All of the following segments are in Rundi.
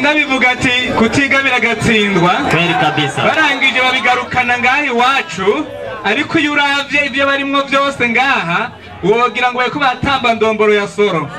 Ndabivuga ati kutiga biragatsindwa. Kweli kabisa. Barangije babigarukana ngaha iwacu, ariko iyo uravye ibyo barimwo byose ngaha wogira ngo bariko batamba ndomboro ya soro.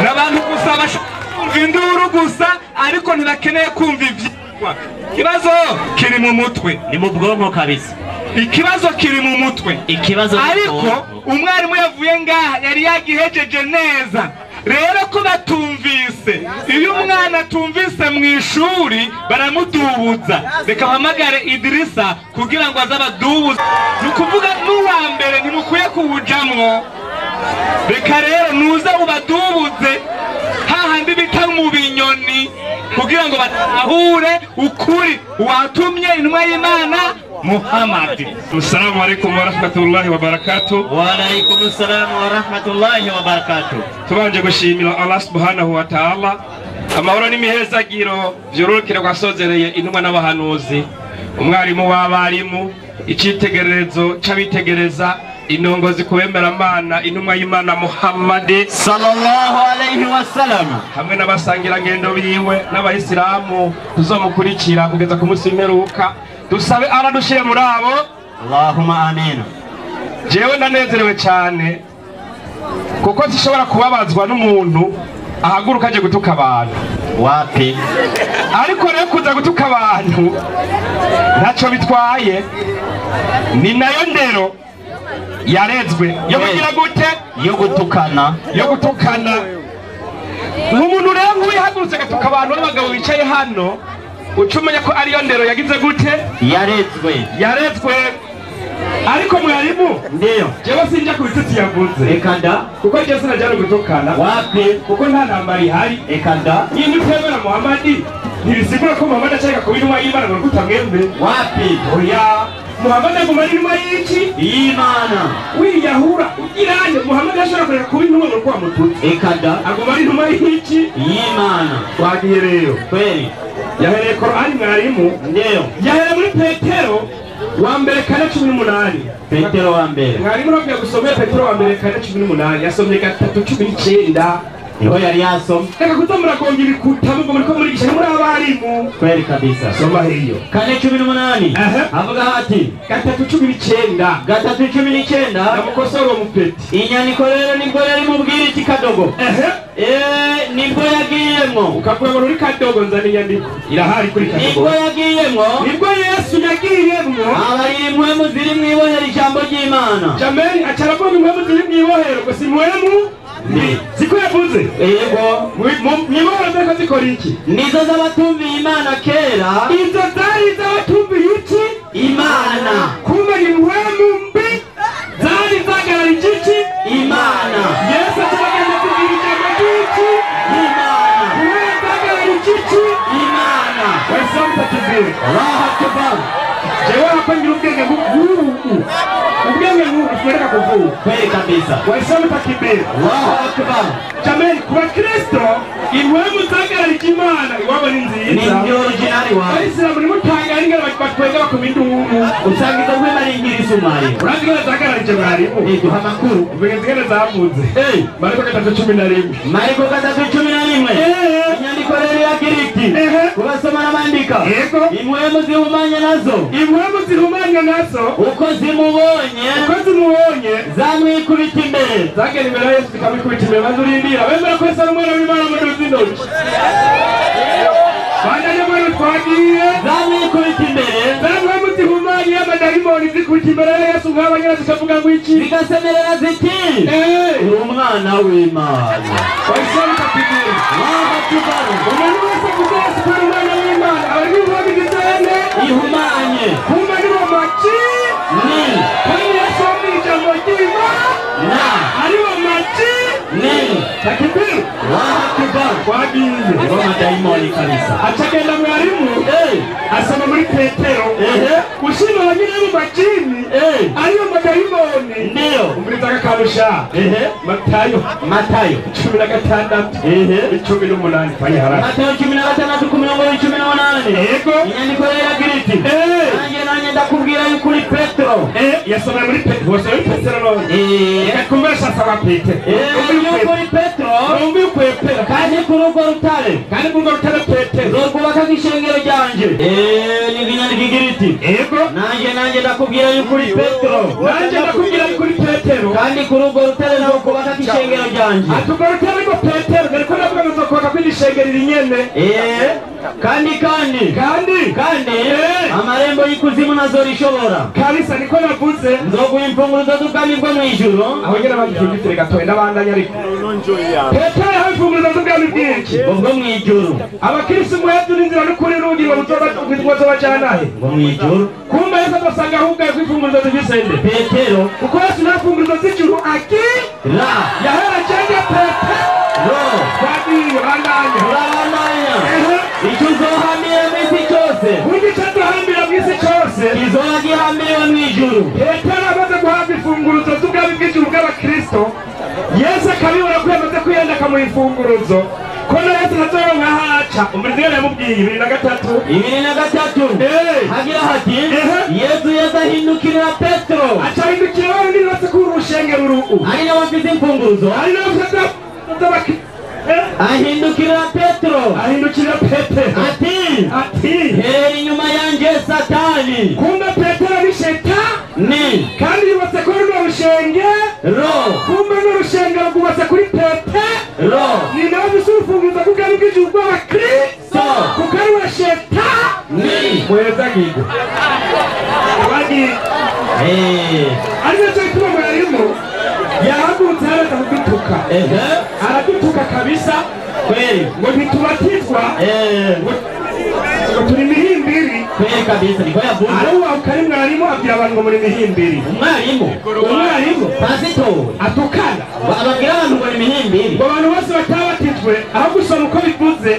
N'abantu gusa bashaka kumva induru gusa, ariko ntibakeneye kumva ivyigwa. Ikibazo kiri mu mutwe. Ni mu bwonko kabisa. Ikibazo kiri mu mutwe. Ikibazo ariko umwarimu yavuye ngaha yari yagihejeje neza. Rero ko batumvise, iyo umwana atumvise mu ishuri baramudubuza. Reka mpamagare Idirisa kugira ngo aze abadubuze. Ni ukuvuga n'uwa mbere ntimukwiye kuwujamwo. Reka rero nuze ubadubuze hahandi bita mu binyoni kugira ngo batahure ukuri watumye intumwa y'Imana Muhammad. Assalamu alaikum wa rahmatullahi wa barakatuh. Wa alaikum assalam wa rahmatullahi wa barakatuh. Tubanje gushimira Allah subhanahu wa ta'ala, amahoro n'imihezagiro vyororokera kwasozereye intumwa n'abahanuzi, umwarimu w'abarimu, icitegererezo c'abitegereza, inongozi kubemera Imana, intumwa y'Imana Muhammad sallallahu alayhi wasallam, hamwe n'abasangira ngendo biwe n'abayisilamu tuzomukurikira kugeza ku munsi w'imperuka. Dusabe aradushire muri abo. Allahumma amin. Jewe ndanezerewe cyane kuko sishobora kubabazwa n'umuntu ahaguruka aje gutuka abantu. Wapi? Ariko rero kuza gutuka abantu ntacyo bitwaye, ni nayo ndero yarezwe yo kugira gute, yo gutukana, yo gutukana. Umuntu rero nk'uwihagurutse agatuka abantu b'abagabo bicaye hano, ucumenya ko ariyo ndero yagize gute, yarezwe, yarezwe. Ariko mwarimu ndiyo, jewe sinja ku bitutsi yavuze. Reka da, kuko jewe sinajya gutukana. Wapi? Kuko nta ntambara ihari. Reka da, niba utemera Muhammadi ntibisigura ko Muhammad ashaka kuba intumwa y'Imana ngo utamwembe. Wapi? Oya, Muhammad aguma ari intumwa y'iki? Y'Imana. Wiyahura ugirane, Muhammad ashobora kureka kuba intumwa ngo kwa mututsi. Reka da, aguma ari intumwa y'iki? Y'Imana. Wagiye rero kweli. Yahereye Korani mwarimu. Ndiyo. Yahereye muri Petero wa mbere 4:18. Petero wa mbere. Mwarimu nabwiye gusomera Petero wa mbere 4:18. Yasomye 3:19. Niho yari yasomye. Reka kuza muragonga ibikuta mugo muriko murigisha muri abarimu. Kweli kabisa. Soma hiyo. 4:18. Avuga ati 3:19. 3:19. Namukosora uwo mupeti. Inyandiko rero nibwo yari mubwira iki kadogo. Nibwo yagiyemwo. Ukavuga ngo uri kadogo nzana inyandiko. Irahari kuri kadogo. Nibwo yagiyemwo. Nibwo Yesu yagiyemwo. Abari impwemu ziri mwibohero ijambo ry'Imana. Jamani acaravuga impwemu ziri mwibohero ngo si impwemu. Siko yavuze. Yego. Mwibohero zariko zikora iki? Nizo z'abatumviye Imana kera. Izo zari z'abatumviye iki? Imana. Kumbe impwemu mbi zari zagararije iki? Imana. Yesu ataragenda kugira ijambo ry'iki? Imana. Kubera zagararije iki? Imana. Waislamu takbir. Allahu akbar. Jewe hapa ngira ubwenge nk'ubu. Ubwenge nk'ubu twereka kuvuga. Kweli kabisa. Waislamu takbir. Allahu akbar. Jamani kuba Kristo impwemu zagararije Imana iwabo ni nziza. Ni original wa. Abayisilamu nimutangara ingene batwenga bakoma induru. Usanga izo mpwemu ari ingirisumari. Urazi ingene zagararije mwarimu? Duha amakuru. Uvuga ingene zavuze. Mariko 3:11. Mariko 3:11. Inyandiko rero iragira iti kubasoma n'abandika. Yego. Impwemu zihumanya nazo. Impwemu zihumanya nazo. Uko zimubonye. Uko zimubonye. Zamwikubita imbere. Zagera imbere ya Yesu zikamwikubita imbere. Maze urindira. Bemera ko Yesu ari umwana w'Imana muduzi intoki. Bandanye mwene twagiye. Zamwikubita imbere. Za mpwemu zihumanye y'amadayimoni zikubita imbere ya Yesu nk'abanyana zikavuga ngo iki? Zigasemerera ziti uri umwana w'Imana. Waislamu takbir. Allahu akbar. Umuntu wese avuze Yesu ko ari umwana w'Imana aba ari impwemu igizene ihumanye. Kumbe ni bo maki ni. Kandi Yesu ni ijambo ry'Imana ari bo maki ni. Takbir. Allahu akbar. Twagiye. Nibo madayimoni kabisa. Acagenda mwarimu asoma muri Petero. Ushima abanyene mu majini ariyo madayimoni. Ndiyo. Umviriza akakarusha. Matayo. Matayo 16. 18. Fanya haraka. Matayo 16 ku mirongo 18. Yego. Inyandiko rero iragira iti nanjye ndakubwira yuko uri Petero. Yasomye muri Petero, wasomye muri Petero none. Ikakumbesha saba Petero. Yuko uri Petero, numbi ukwepera kandi kuri urwo rutare. Kandi kuri urwo rutare Petero. Nzokubaka ishengero ryanje. Ni inyandiko igira iti. Yego. Nanjye ndakubwira yuko uri Petero. Nanjye ndakubwira yuko uri Petero. Kandi kuri urwo rutare nzokubaka ishengero ryanje. Ati urwo rutare rwo Petero, ariko ndavuga ngo nzokubaka kw'iri shengero iri nyene. Kandi amarembo y'ikuzimu ntazorishobora. Kabisa niko navuze. Nzoguha imfunguruzo z'ubwami bwo mw'ijuru. Aho nyene bagifungitire gatoya n'abandanya ariko. Petero yahawe imfunguruzo z'ubwami bw'iki? Ubwo mw'ijuru. Abakristo mwebwe n'inzira n'ukuri n'ubugingo buzobajana he? Ubwo mw'ijuru. Kumbe Yesu azosanga ahugaye kw'imfunguruzo zifise nde? Petero. Kuko Yesu nta mfunguruzo z'ijuru agira. Yahereje Petero. Twagiye bandanya. Turabandanya. Icyo uzohambira mw'isi cyose. Burya icyo azohambira mw'isi cyose. Kizoba gihambiriwe mw'ijuru. Petero amaze guhabwa imfunguruzo z'ubwami bw'ijuru bw'abakristo. Yesu akabibona ko yamaze kwiyenda akamuha imfunguruzo. Ko na Yesu ntazoronka aho aca. Umurizi yamubwiye 23. 23. Hagira hati Yesu ahindukirira Petero. Aca ahindukira babandi bose kuri urushengero uru. Ari nawe afite imfunguruzo. Ari nawe afite ahindukira Petero. Ahindukira Petero. Ati hera inyuma yanje Satani. Kumbe Petero ni shetani. Ni kandi yubatse kuri runo rushengero. Kumbe n'urushengero rwubatse kuri Petero. Ni nawe ufise urufunguruzo rw'ubwami bw'ijuru bw'abakristo. Kuko ari we shetani. Muheza ngigo. Abandi. Ari nacyo gituma mwarimu yahagurutse haraza kudutuka. Aradutuka kabisa. Kweli. Ngo ntitubatizwa. Ngo turi mihimbiri. Kweli kabisa niko yavuze. Arubahuka ari mwarimu abwira abantu ngo muri mihimbiri. Umwarimu. Umwarimu. Pasitori. Atukana. Ababwira abantu ngo ni mihimbiri. Ngo abantu bose batabatijwe aho gusoma uko bivuze.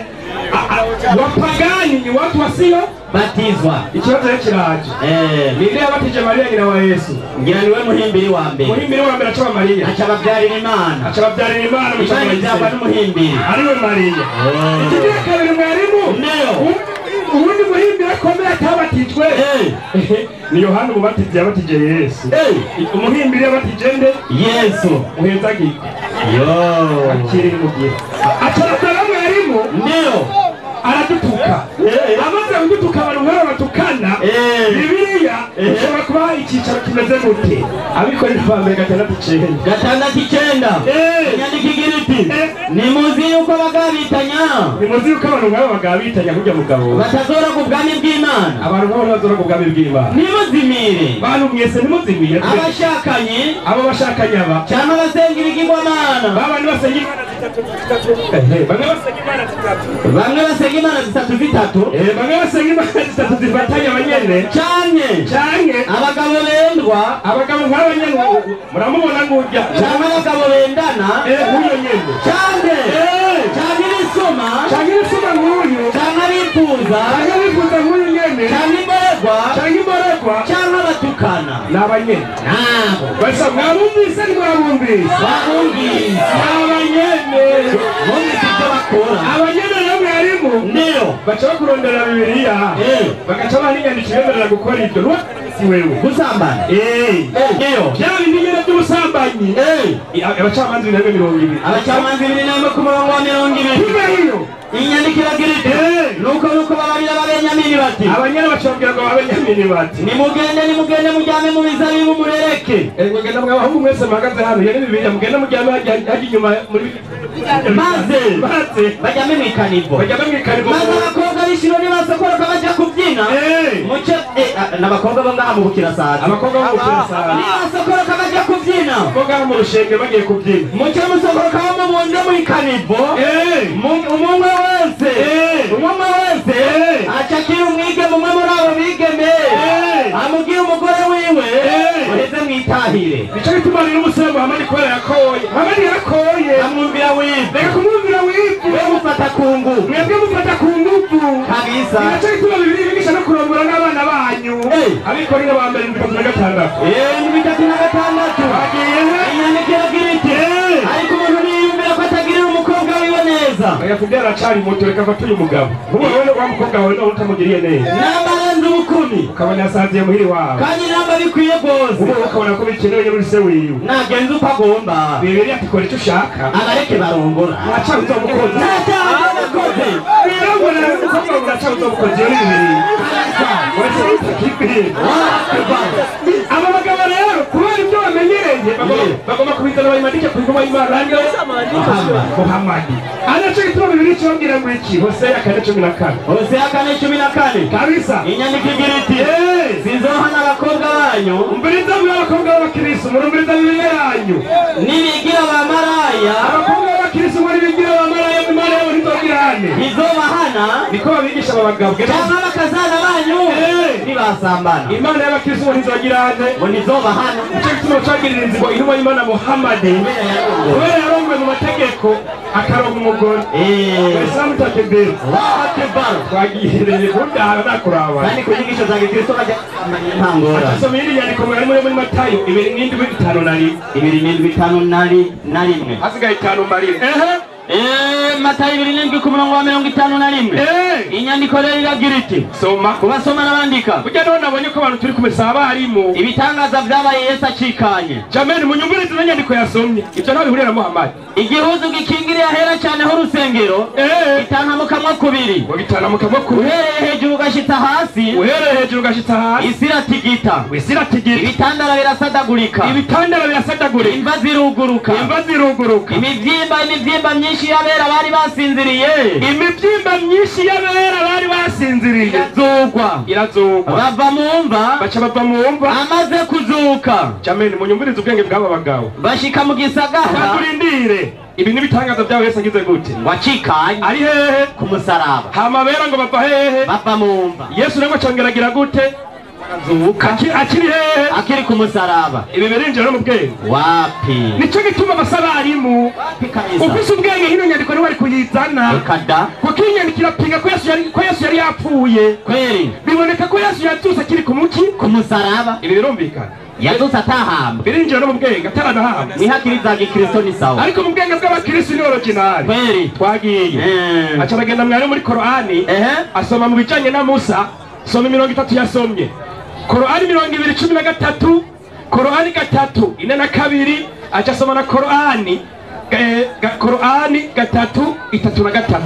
Wapagani ni watu wasio batizwa. Ikibazo rero kiraje. Bibiliya yabatije Mariya nyina wa Yesu. Ngira niwe muhimbiri wa mbere. Muhimbiri wa mbere aca Mariya. Aca babyarira Imana. Aca babyarira Imana muca Mariya n'umuhimbiri. Ariwe Mariya. Ikigira kabiri mwarimu. Neo. Ubundi muhimbiri akomeye atabatijwe. Ni Yohana umubatizi yabatije Yesu. Umuhimbiri yabatije nde? Yesu. Muheza giko. Yo. Akiri mugira. Aca mwarimu. Neo. Aradutuka. Amaze kudutuka abantu nk'abo batukana. Bibiliya ishobora kuba icyicaro kimeze gute? Abikorera ba mbere 6:9. 6:9. Inyandiko igira iti nimuzi yuko bagabitanya. Nimuzi yuko abantu nk'abo bagabitanya kurya mugabo. Batazora ku bwami bw'Imana. Abantu nk'abo ntibazora ku bwami bw'Imana. Nimuzimire. Bantu mwese ntimuzimire. Abashakanye. Abo bashakanye aba. Cyangwa abasenga ibigirwamana. Babandi basenga Imana zitatu zitatu. Bamwe basenga Imana zitatu. Bamwe basenga Imana zitatu zitatu. Bamwe basenga Imana zitatu zifatanya abanyene. Canke. Canke. Abagabo bendwa. Abagabo nk'abanyene muramubona ngurya. Canke abagabo bendana. Nk'uyo nyene. Canke. Canke ibisuma. Canke ibisuma nk'uyu. Canke abifuza. Canke abifuza nk'uyu nyene. Canke imborerwa. Canke imborerwa. Canke abatukana. Ni abanyene. Nabo. Basa mwabumvise ntimwabumvise. Babumvise. Ni abanyene. Bumvise ibyo bakora. Abanyene rero mwarimu. Ndio. Baca bakurondera Bibiliya. Bagaca baha n'inyandiko ibemerera gukora ibyo. Si wewe. Gusambana. Ndio. Bya bindi nyene by'ubusambanyi. Abacamanza 2:20. Abacamanza 21 ku murongo wa 20. Kumbe hiyo. Inyandiko iragira iti nuko babarira ababenyamini bati. Abanyene bacabwira ngo ababenyamini bati. Nimugende mujyame mu bizabibu murereke. Mugende mw'abahungu mwese muhagaze hano. Iyo ni Bibiliya mugende mujyame hajya inyuma muri maze bajyame mw'ikanivo. Bajyame mw'ikanivo. Maze abakobwa b'Ishilo nibasokoroka bajya kubyina. Muce n'abakobwa bo ngaha mu Bukirasazi. Abakobwa bo mu Bukirasazi. Nibasokoroka bajya kubyina. Bo ngaha mu rushenge bagiye kubyina. Muce musokoroka bo mubunde mw'ikanivo. Umwe wese. Umwe wese acakira umwigeme umwe muri abo bigeme. Amubwira umugore wiwe muheze mwitahire. Nico gituma rero umusore Muhamadi kubera yakoye. Muhamadi yarakoye. Amwumvira wivu. Reka kumwumvira wivu. We mufata ku nguvu. Mwebwe mufata ku nguvu. Kabisa. Nico gituma Bibiliya ibigisha no kurongora n'abana banyu. Abikorera ba mbere 36. 36. Bagiye he? Inyandiko iragira iti ariko umuntu niyumvira ko atagirira umukobwa wiwe neza. Oya kubwira aracari muto reka afate uyu mugabo. Nkubu wowe wa mukobwa wawe none utamugiriye neza. Namba arenze Ubukumi ukabona yasaziye muhiri wawe kandi namba bikwiye rwose ubu ukabona ko bikenewe muri se wiwe nagenza uko agomba. Bibiliya ati kora icyo ushaka abareke barongora ntaca uzomukoze ntaca uzomukoze birangwa na umukobwa ntaca uzomukoze iyo ni Bibiliya. Aba bagabo rero kubera ibyo bamenyereye bagomba kubizana bayimanike ku ngoma y'Imana Muhammad. Anaco gituma Bibiliya icongera ngo iki? Hoseya 4:14. Hoseya 4:14 kabisa. Inyandiko igira iti sinzohana abakobwa banyu. Umviriza mwe abakobwa b'abakristo, murumviriza Bibiliya yanyu. Nibigira abamaraya, abakobwa b'abakristo ngo nibigira abamaraya mu Mana yabo ntizogirane. Ntizobahana. Niko babigisha aba bagabo. Cyangwa bakazana banyu nibasambana. Imana y'abakristo ngo ntizogirane, ngo ntizobahana. Nico gituma cagirira inzigo intumwa y'Imana Muhammad kubera yarongowe mu mategeko akaronka umugore. Isilamu takbir. Allahu akbar. Twagihereye kundara nakuraba. Kandi ku nyigisho za Gikristo bajya ntangora. Asoma iri nyandiko mwari muri Matayo 27:51. 27:51. Hasigaye 5 marire. Matayo 27 ku murongo wa 51. Inyandiko rero iragira iti soma kubasoma n'abandika. Burya none nabonye ko abantu turi kumesa abarimu ibitangaza byabaye Yesu acikanye. Jamani munyumvirize ino nyandiko yasomye ibyo ntaho bihurira na Muhammad. Igihuzu gikingiriye ahera cyane ho urusengero gitankamukamwo kubiri. Ngo gitankamukamwo kubiri. Uhereye hejuru ugashitsa hasi. Uhereye hejuru ugashitsa hasi. Isi iratigita. Isi iratigita. Ibitandara birasadagurika. Ibitandara birasadagurika. Imva ziruguruka. Imva ziruguruka. Imivyimba myinshi y'abera bari basinziriye. Imivyimba myinshi y'abera bari basinziriye. Irazugwa. Irazugwa. Bava mu mva. Baca bava mu mva. Amaze kuzuka. Jamani munyumvirize ubwenge bw'aba bagabo. Bashika mu gisagara. Turindire. Ibi nibitangaza byawe Yesu agize gute? Wacikanye. Ari hehe? Ku musaraba. Hama bera ngo bava hehe? Bava mu mva. Yesu nawe acongeragira gute? Azuka. Akiri hehe? Akiri ku musaraba. Ibi birinjira no mu bwenge. Wapi? Nico gituma abasabarimu ufise ubwenge hino nyandiko niwe ari kuyizana. Reka kuko iyi nyandiko irapinga ko Yesu yari yapfuye. Kweri. Biboneka ko Yesu yazutse akiri ku muki? Ku musaraba. Ibi birumvikana. Yazutse atahamba. Birinjira no mu bwenge ataranahamba. Nihakiri za Gikristo ni sawa. Ariko mu bwenge bw'abakristo ni original. Kweri. Twagiye. Aca aragenda mwari muri Korani asoma mu bijanye na Musa, soma 30 yasomye. Korani 2:13, Korani 3:42, aca asoma na Korani Korani 3:33.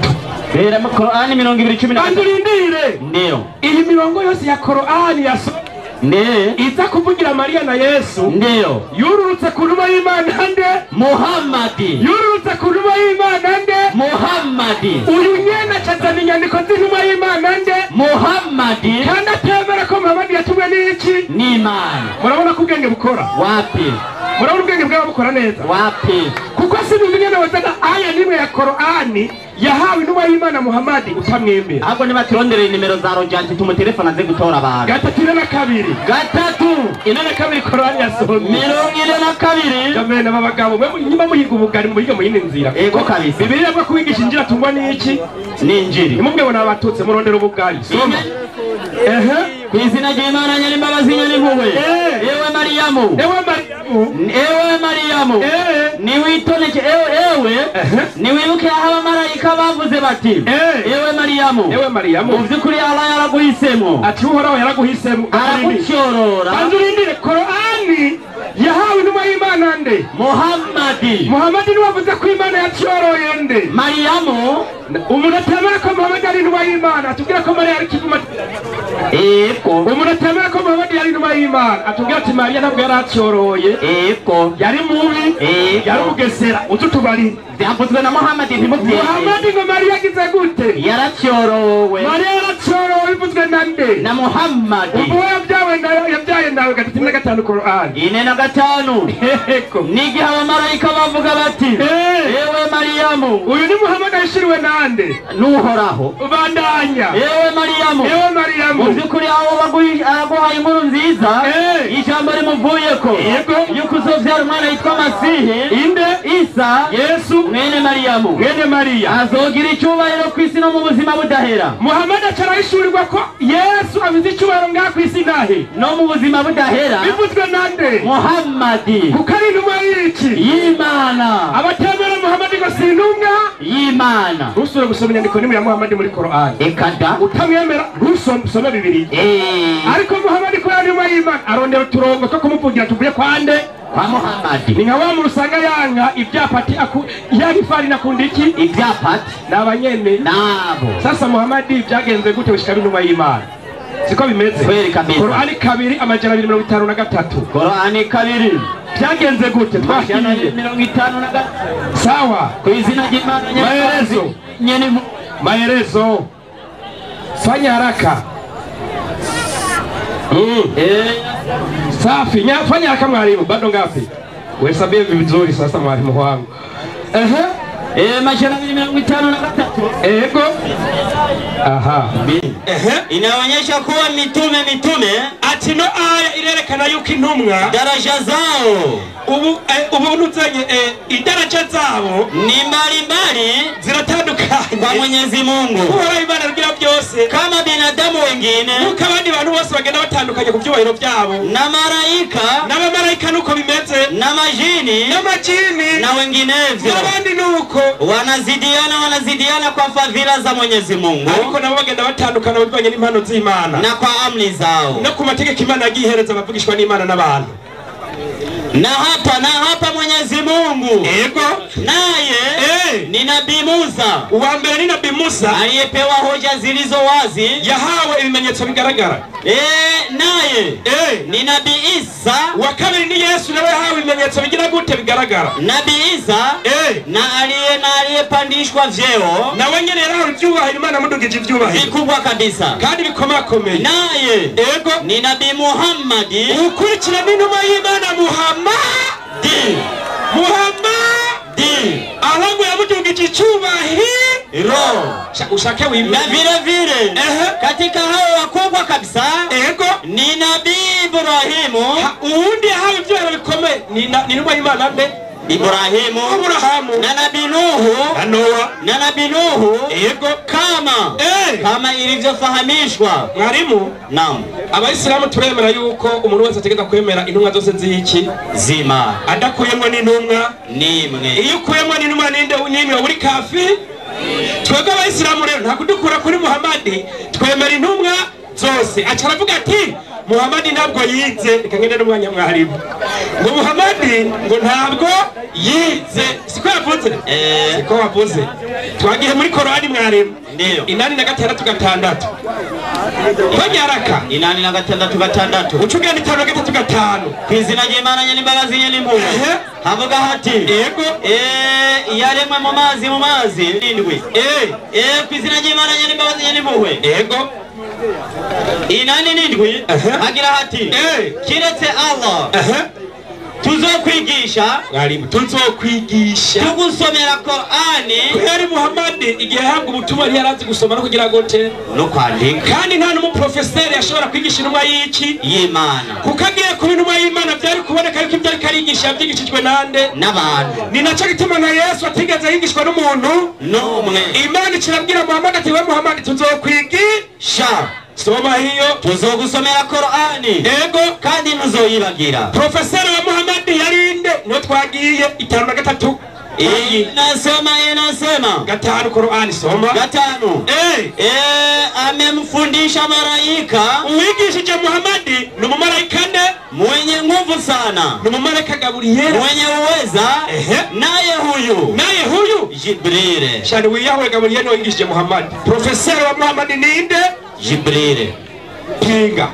Bera mu Korani 2:13. Andurindire. Ndio. Iyi mirongo yose ya Korani yasomye Ne iza kuvugira Maria na Yesu. Ndio. Yururutse ku numa y'Imana nde? Muhammadi. Yururutse ku numa y'Imana nde? Muhammadi. Uyu nyene acazana inyandiko z'intumwa y'Imana nde? Muhammadi. Kandi atemera ko Muhammadi yatumwe n'iki? N'Imana. Murabona ko ubwenge bukora? Wapi? Murabona ubwenge bwabo bukora neza? Wapi? Kuko si bimenye wazana aya nimwe ya Korani yahawe intumwa y'Imana Muhammadi utamwemera. Ahubwo nibaturondere nimero za Rojanti tumutelefona aze gutora abantu. 3:42. 3:42 Korani yasomye. 42. Jamani aba bagabo mwe nyuma muhiga ubugari muhiga mu yindi nzira. Ego kabisa. Bibiliya bwo kubigisha injira tungwa n'iki? N'injiri. Nimubwe ngo nabatutse murondera ubugari. Soma. Ku izina ry'Imana Nyirimbabazi Nyirimpuhwe. Ewe Mariyamu. Ewe Mariyamu. Ewe Mariyamu. Niwitoneke ewe. Niwibuke aho abamarayika bavuze bati ewe Mariyamu. Ewe Mariyamu. Mu by'ukuri Allah yaraguhisemo. Ati Uhoraho yaraguhisemo. Aragucyorora. Banza urindire Korani yahawe intumwa y'Imana nde? Muhammadi. Muhammadi niwe wavuze ko Imana yacyoroye nde? Mariyamu. Umuntu atemera ko Muhammadi ari intumwa y'Imana atubwira ko Mariya ari kivuma. Ego. Umuntu atemera ko Muhammadi yari intumwa y'Imana atubwira ati Mariya ntabwo yari acyoroye. Ego. Yari mubi. Yari umugesera ututubari. Byavuzwe na Muhammadi ntimubyemere. Muhammadi ngo Mariya agize gute? Yaracyorowe. Mariya yaracyorowe bivuzwe na nde? Na Muhammadi. Ubwo yabyawe nawe yabyaye nawe 3:5 Korani. 4:5. Ego. N'igihe abamarayika bavuga bati ewe Mariyamu. Uyu ni Muhammadi yashiriwe nande? N'Uhoraho. Ubandanya. Ewe Mariyamu. Ewe Mariyamu. Mu by'ukuri aho baguhaye inkuru nziza ijambo rimuvuyeko yuko uzovyara umwana yitwa Masihi. Inde? Isa. Yesu. Mwene Mariyamu. Mwene Mariya. Azogira icyubahiro ku isi no mu buzima budahera. Muhammad acarayishurirwa ko Yesu abize icyubahiro ngaha ku isi nahe no mu buzima budahera bivuzwe nande Muhammadi kuko ari intumwa y'iki y'Imana abatemera Muhammadi ngo si intumwa y'Imana ntusubire gusoma inyandiko n'imwe ya Muhammadi muri Korani ekada utamwemera ntusome Bibiliya ariko Muhammadi ko yari intumwa y'Imana arondera uturongo two kumuvugira tuvuye kwa nde kwa Muhammadi ni nka wa muntu usanga yanka ibyapati yanga ifarina akunda iki ibyapati ni abanyene nabo sasa Muhammadi byagenze gute gushika intumwa y'Imana siko bimeze Korani 2 253 Korani 2 byagenze gute twahiye 53 sawa ku izina ry'Imana maelezo nyene maelezo fanya haraka safi fanya haraka mwalimu bado ngapi uhesabie vizuri sasa mwalimu wangu 253 ego aha inaonyesha kuwa mitume ati no aya irerekana yuko intumwa daraja zao ubu ubunuzanye idaraja zabo ni mbalimbali ziratandukanye kwa Mwenyezi Mungu kuhora Imana rugira byose kama binadamu wengine nuko abandi bantu bose bagenda batandukanye ku byubahiro byabo na malaika n'abamalaika nuko bimeze na majini n'amajini na wenginevyo n'abandi nuko wanazidiana kwa fadhila za Mwenyezi Mungu ariko nabo bagenda batandukana bivanye n'impano z'Imana na kwa amri zao no ku mategeko Imana yagihereza abavugishwa n'Imana n'abantu na hapa Mwenyezi Mungu ego naye ni Nabii Musa uwa mbere ni Nabii Musa aliyepewa hoja zilizo wazi yahawe ibimenyetso bigaragara naye ni Nabii Isa wa kabiri ni Yesu nawe yahawe ibimenyetso bigira gute bigaragara Nabii Isa na aliyepandishwa vyeo nawe nyene yarahawe ibyubahiro Imana mudugije ibyubahiro vikubwa kabisa kandi bikomakomeye naye ego ni Nabii Muhammadi ukurikira n'intumwa y'Imana Muhammadi alangu yamudugije icyubahiro ushake wime na vile vile katika hao wakubwa kabisa ego ni Nabii Ibrahimu uwundi yahawe ibyubahiro bikomeye ni intumwa y'Imana nde Ibrahimu Aburahamu na Nabii Nuhu na Noa na Nabii Nuhu ego kama ilivyofahamishwa mwalimu. Naam, abayisilamu turemera yuko umuntu wese ategeka kwemera intumwa zose z'iki zima adakuyemwo n'intumwa nimwe iyo ukuyemwo n'intumwa ninde nimwe uri kafi twebwe abayisilamu rero nta kudukura kuri Muhammadi twemera intumwa zose aca aravuga ati Muhammadi ntabwo yize reka ngende n'umwanya mwarimu ngo Muhammadi ngo ntabwo yize siko yavuze siko wavuze twagiye muri Korani mwarimu ndio 86 6 Fanyaraka 86 6 ucugenda 5 3 5 kwizina ry'Imana nyene imbabazi nyene impuhwe havuga hati yego yaremwe mu mazi indwi kwizina ry'Imana nyene imbabazi nyene impuhwe yego 87 agira hati kiretse Allah tuzokwigisha mwarimu tuzokwigisha tugusomera Korani kweri Muhammad igihe yahabwa ubutumwa yari yarazi gusoma no kugira gote no kwandika kandi nta n'umuprofeseri yashobora kwigisha intumwa y'iki y'Imana kuko agiye kuba intumwa y'Imana byari kuboneka yuko ibyo ariko arigisha yabyigishijwe nande n'abantu ni nacyo gituma na Yesu atigeze yigishwa n'umuntu n'umwe Imana ikirabwira Muhammad ati we Muhammad tuzokwigisha soma hiyo tuzogusomera Korani ego kandi ntuzoyibagira profeseri wa Muhammad yarinde niyo twagiye 53 inasema 5 Korani soma 5 amemfundisha malaika uwigishije Muhammad ni umumarayika nde mwenye nguvu sana ni umumarayika Gabriel mwenye uweza naye huyu Jibril shani wiyahure Gabriel niwe wigishije Muhammad profeseri wa Muhammad ninde Jibril pinga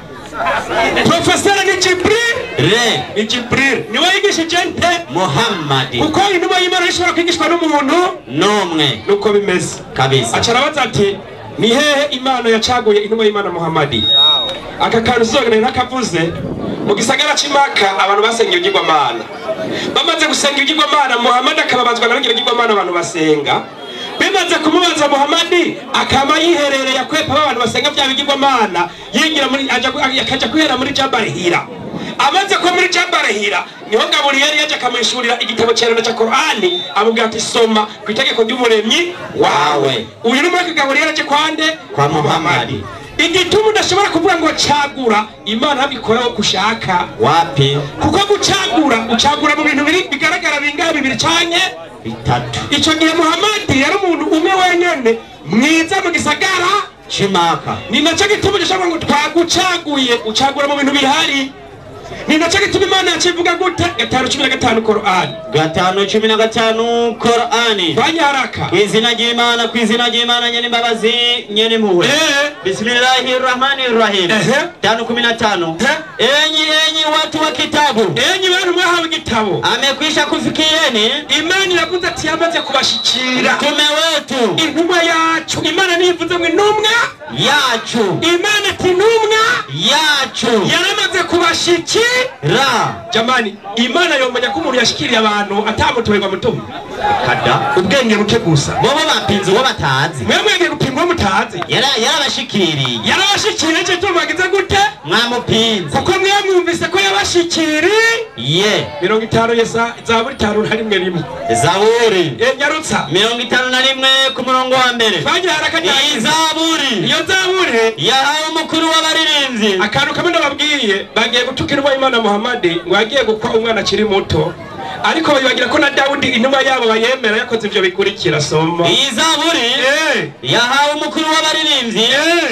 profeseri ni Jibril re ni Jibril niwe yigishije nte Muhammad kuko intumwa y'Imana ishobora kwigishwa n'umuntu n'umwe nuko bimeze kabisa aca arabaza ati ni hehe Imana yacaguye intumwa y'Imana Muhammad aka kantu uzogenda ntakavuze mu gisagara c'Imaka abantu basenga ibigirwamana bamaze gusenga ibigirwamana Muhammad akababazwa na ibigirwamana abantu basenga bimaze kumubaza Muhammad akama yiherereye akwepa abantu basenga bya bigirwamana yigira muri akaja kwihera muri Jabal Hira amaze ko muri Jabal Hira niho Gaburiyeli yaje akamwishurira igitabo cyerana cya Korani amubwira ati soma ku itegeko ry'umuremyi wawe uyu ni umwaka Gaburiyeli aje kwande kwa Muhammad. Igituma udashobora kuvuga ngo cagura, Imana ntabikoraho kushaka. Wapi? Kuko gucagura ucagura mu bintu bigaragara bingahe, bibiri canke bitatu. Ico gihe Muhammad yari umuntu umwe wenyene mwiza mu gisagara c'Imaka. Ni naco gituma udashobora ngo twagucaguye, ucagura mu bintu bihari. Ni naco gituma Imana yacivuga gute? 5:15 Qur'an. 5:15 Qur'ani. Fanya haraka. Kw'izina ry'Imana, kw'izina ry'Imana nyene imbabazi nyene impuhwe. Bismillahirrahmanirrahim. 5:15. Enyi enyi watu wa kitabu. Enyi bantu mwahawe igitabo. Amekwisha kufikieni. Imana iravuze ati yamaze kubashikira. Mtume wetu. Intumwa yacu. Imana nivuze ngo intumwa yacu. Imana ati intumwa yacu. Yaramaze kubashikira. Jamani, Imana yomenya ko umuntu yashikiriye abantu atamutoberwa mutumwa. Kada. Ubwenge buke gusa. Bobo bapinze uwo batazi. Mwe mwenge gupinga uwo mutazi. Yarabashikiriye. Yarabashikiriye cyo tumagize gute? Mwamupinze. Kuko mwe mwumvise ko yabashikiriye. Ye. 50 yesa Zaburi 51. Zaburi. Nyarutsa. 51 ku murongo wa mbere. Fanya haraka cyane. Zaburi. Iyo Zaburi yahawe umukuru w'abaririmbyi. Akantu kamwe ndababwiye, bagiye gutukirwa Imana Muhammad ngo agiye gukwa umwana akiri muto. Ariko bayibagira ko na Dawudi intumwa yabo bayemera yakoze ivyo bikurikira. Soma. Iyi Zaburi yahawe umukuru w'abaririmbyi.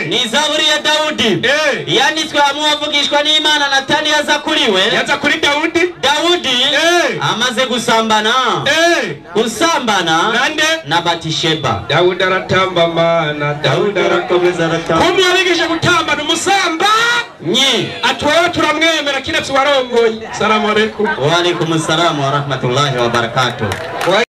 Ni Zaburi ya Dawudi. Yanditswe hamwe wavugishwa n'Imana Natani yaza kuri we. Yaza kuri Dawudi. Dawudi amaze gusambana. Gusambana nande na Batisheba. Dawudi aratamba mana, Dawudi arakomeza aratamba. Kumwe yabigisha gutambana umusamba nyi atwewe turamwemera kiretse warongoye. Salamu alaikum. Wa alaikum salam wa rahmatullahi wa barakatuh.